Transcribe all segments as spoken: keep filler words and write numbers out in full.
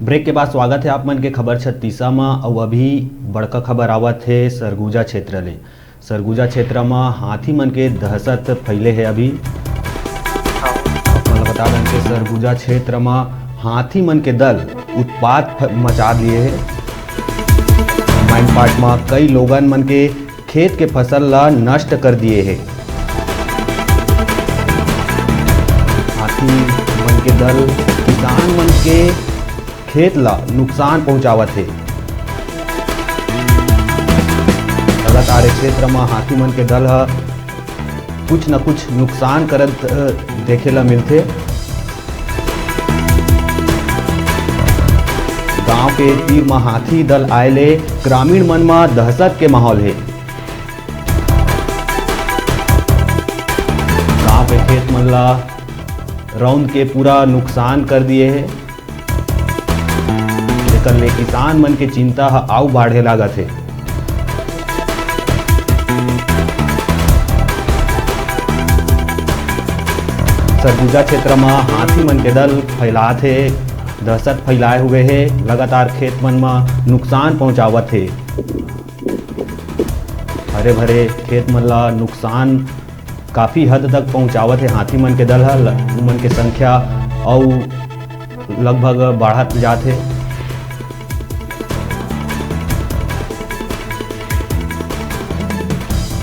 Break के बाद स्वागत हे आप मन के खबर छत्तीसा म। अउ अभी बड़का खबर आवत हे सरगुजा क्षेत्र ले। सरगुजा क्षेत्र म हाथी मन के दहशत फैले हे। अभी आप मन ल बता दें कि सरगुजा क्षेत्र म हाथी मन के दल उत्पात फ-, मचा दिए हे। माइनपाट म कई लोगन मन के खेत के फसल ला नष्ट कर दिए हे। हाथी मन के दल किसान मन के खेत ला नुकसान पहुंचावत हे। लगातार ए क्षेत्र म हाथी मन के दल ह कुछ न कुछ नुकसान करत, अ, देखे ला मिलथे। गांव के तीर म हाथी दल आए ले ग्रामीण मन म दहशत के माहौल हे। गांव के खेत मन ला रौंद के पूरा नुकसान कर दिए हे, जेकर ले किसान मन के चिंता ह आऊ बाढ़े लागत हे। सरगुजा क्षेत्र म हाथी मन के दल फैलात हे, दहशत फैलाए हुए हे, लगातार खेत मन म नुकसान पहुंचावत हे। हरे भरे खेत मन ला नुकसान काफी हद तक पहुंचावत हे हाथी मन के दल ह। ल-, उमन के संख्या अउ लगभग बढ़त जात हे।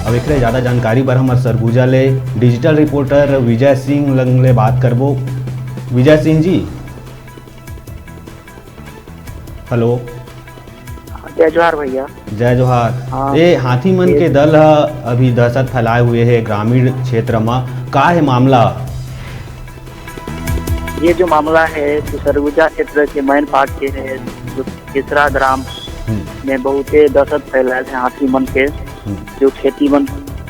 अब एकरे ज्यादा जानकारी बर हमर सरगुजा ले डिजिटल रिपोर्टर विजय सिंह लंग ले बात करबो। विजय सिंह जी, हेलो। जय जोहार भैया। जय जोहार। हाँ। ए हाथी मन ये के दल ह अभी दहशत फैलाए हुए हे ग्रामीण क्षेत्र म, का हे मामला? ये जो मामला है, जो सरगुजा क्षेत्र के मैनपाट के है, जो केसरा ग्राम हम्म। में बहुते दहशत फैलाए है हाथी मन के, हम्म। जो खेती मन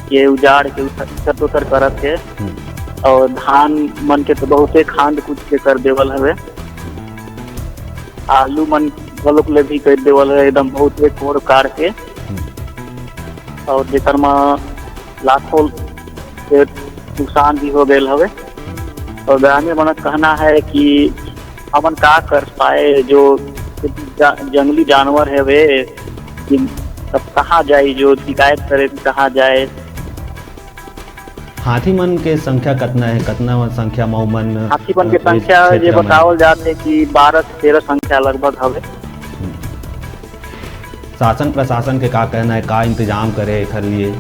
के उजाड़ के उतर, इतर उतर करत है हम्म। और धान मन के तो बहुते खांद कूच के कर देवल हवे। आलू मन घलोक ले भी कर देवल है, एकदम बहुते कोड़ काड़ के। हम्म। और जेकर म लाखों के नुकसान भी हो गए हवे। और ग्रामीण मन का कहना है कि हमन का कर पाए, जो जा-, जंगली जानवर है वे, कि अब कहाँ जाए, जो शिकायत करे, कहाँ जाए। हाथी मन के संख्या कतना हे, कतना संख्या म उमन, हाथी मन के अ, इस संख्या क्षेत्र ये में? बतावल जात हे कि बारह से तेरह संख्या लगभग हवे। हम्म। शासन प्रशासन के का कहना हे, का इंतजाम करे एखर लिए?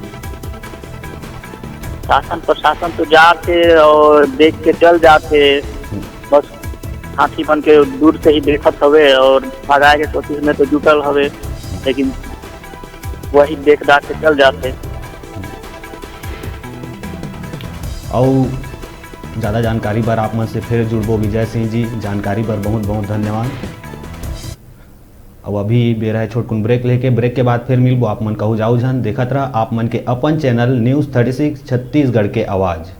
शासन प्रशासन तो जात हे और देख के चल जात हे, हम्म। बस हाथी मन के दूर से ही देखत हवे और भगाए के कोशिश में तो जुटल हवे, लेकिन वही देख दाख के चल जात हे। अउ ज्यादा जानकारी बर आप मन से फिर जुड़बो विजय सिंह जी, जानकारी बर बहुत बहुत धन्यवाद। अउ अभी बेरा हे छोटकुन ब्रेक लेके, ब्रेक के बाद फिर मिलबो। आप मन कहू जाऊ झन, देखत रहा आप मन के अपन channel news thirty six Chhattisgarh के आवाज़।